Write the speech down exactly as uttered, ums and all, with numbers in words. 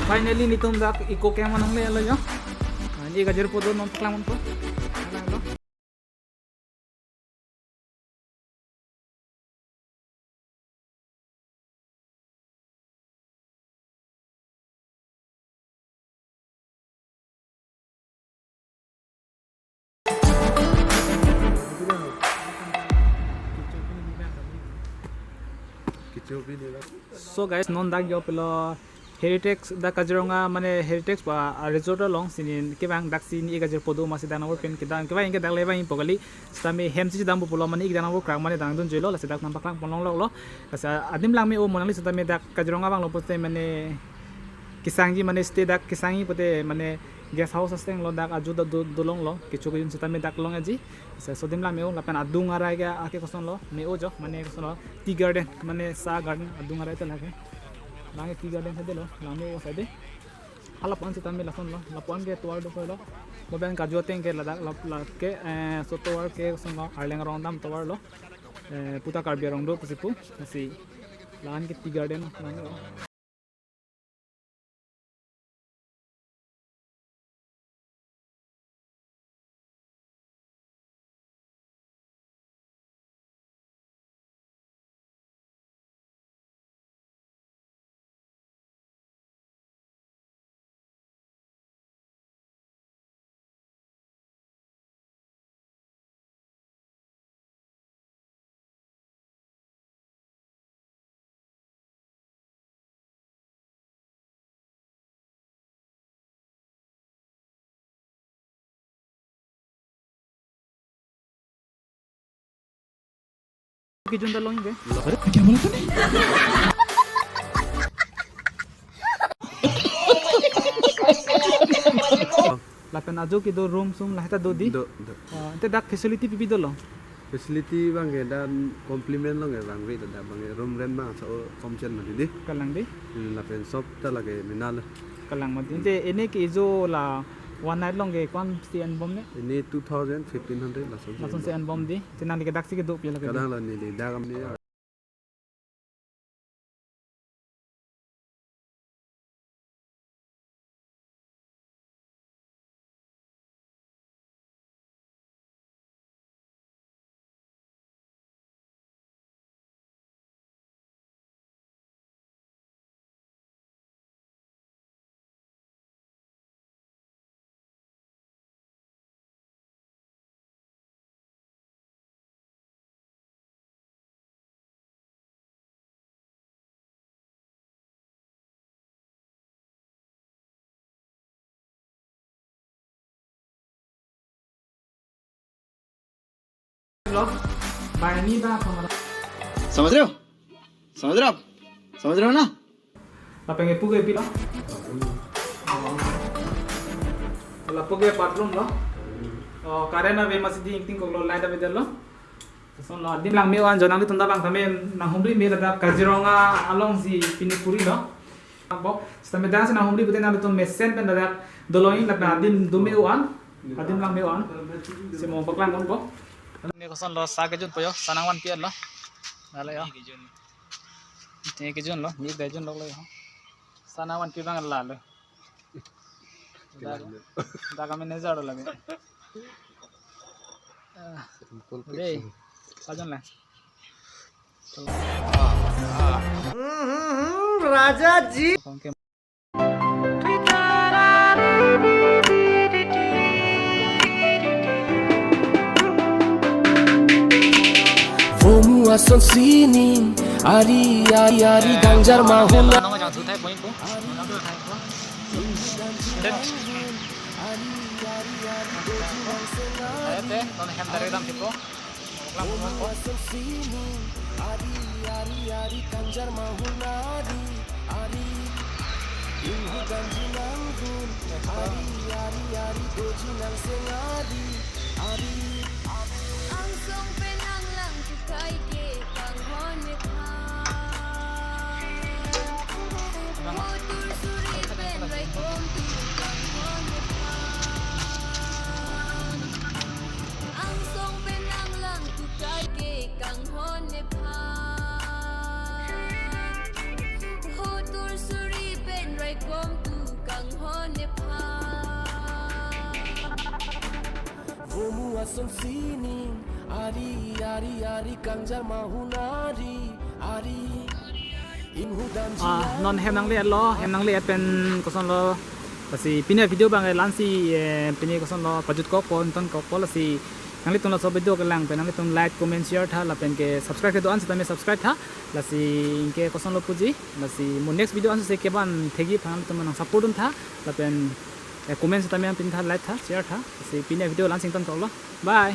Finally, netum dak eco camp along le lo jo. Ah, ne kajirpo do, non paklang ponpo. Hello. So guys, non dak jo pilo Heritage, dak Kaziranga mane Heritage ba, ah, resort along si ne kevang, dak si ne kajirpo do, masi dak nangpor pen kedam kevang ke dak le vangpo kali. Sitame hem si dampo pulo mane ik dak nangpor krak mane dak nangdun juilo, lasi dak nangpaklang pon longlok lo. Lasi adim lang me-o mo nangli, sitame dak Kaziranga vanglo pote mane kesangji mane stay dak kesangji pote mane guest house aseng lo, dak ajo dak do, dolong lo, kecho kejun sitame dak long aji. Lasi so adim lang me-o, lapen adung arai ke ake koson lo, me-o jo, mane koson lo, tea garden, mane sa garden, adung arai te lake. Lang tea garden sade lo, lang me-o sade. Halap an sitame lason lo, lapu-an ke tovar do lo. Moben kaju ateng ke ladak lap, lap ke, eh, so tovar ke koson lo, Arleng arong dam tovar lo. Eh, puta Karbi arong do pusi pu, lasi la-an ke tea garden, lang me-o. Kejun ta long ke? अरे, क्या बोला तूने? Lapen ajo kedo room sum lahai ta do di? Do, do. Ah, ante dak facility pipi dolo? Facility abang ke dak compliment along ke abang ke dak abang ke room rent abang so komchen mati di. Kalang di? Hmm, lapen shop ta lake minal. Kalang mati. Ante ene ke ijo la one night along ke ko-an si enbom ne? Ene two thousand, fifteen hundred lason si enbom. Lason si enbom di. Ante nangli ke dak si kedo pi lake di? Kadang la neli dak am ni. Lo, banghini ba, समझ रहे हो? समझ रहे हो आप? समझ रहे हो ना? Lapen ke pu ke pi lo? Lapu ke bathroom lo. Oh, current ave masi di, ingting kok lo, light ave det lo. Lason lo, adim lang me-o an jo, nanglitum ta bang tame nanghumri me ladak Kaziranga along si pini puri lo. Bo, sitame dak si nanghumri pute nanglitum mesen pen ladak dolong in lapen adim do me-o an. Adim lang me-o an. Si mo paklang ponpo. Ne koson lo, sa kejunpo jo, sa nangvanpi lo. Lalo jo. Ne kejun lo, ne kejun lo lo jo. Sa nangvanpi abang lalo. Dak, dak kami nejar lagi. Ah, dei, sa jon lang. Hmm, hmm, hmm, Raja ji. Vomu ason sining, ari, ari, ari, dangjar mahuna. Nong jang thu thai poi po. Nong jang thu thai po. Set. Ayo te, non hem dari dam tipo. Vomu ason sining, ari, ari, ari, dangjar mahuna ari, ari. Inghu ganji nangdun, ari, ari, ari, doji nangseng ari, ari. Angsong pen anglang tukai ke kanghon nephan. Hotur suri pen raikom tu kanghon nephan. Angsong pen anglang tukai ke kanghon nephan. Hotur suri pen raikom tu Omu ason sining ari ari ari kangjar mahun ari ari. Inhudam Ah, non hem nangle-etlo, hem nangle-et pen kosonlo. Lasi pini video abang la-ansi, eh, pini kosonlo pajutkokpo, ingtonkokpo. Lasi nanglitum laso video kelang pen nanglitum like, comment, share tha, lapen ke subscribe kedo-an setame subscribe tha. Lasi anke kosonlo puji. Lasi mo next video ansose kevan thekji aphan nanglitum nang support dun tha, lapen, eh, comment setame nangpin tha, like tha, share tha. Lasi pini video la-ansi ingtonkoklo. Bye.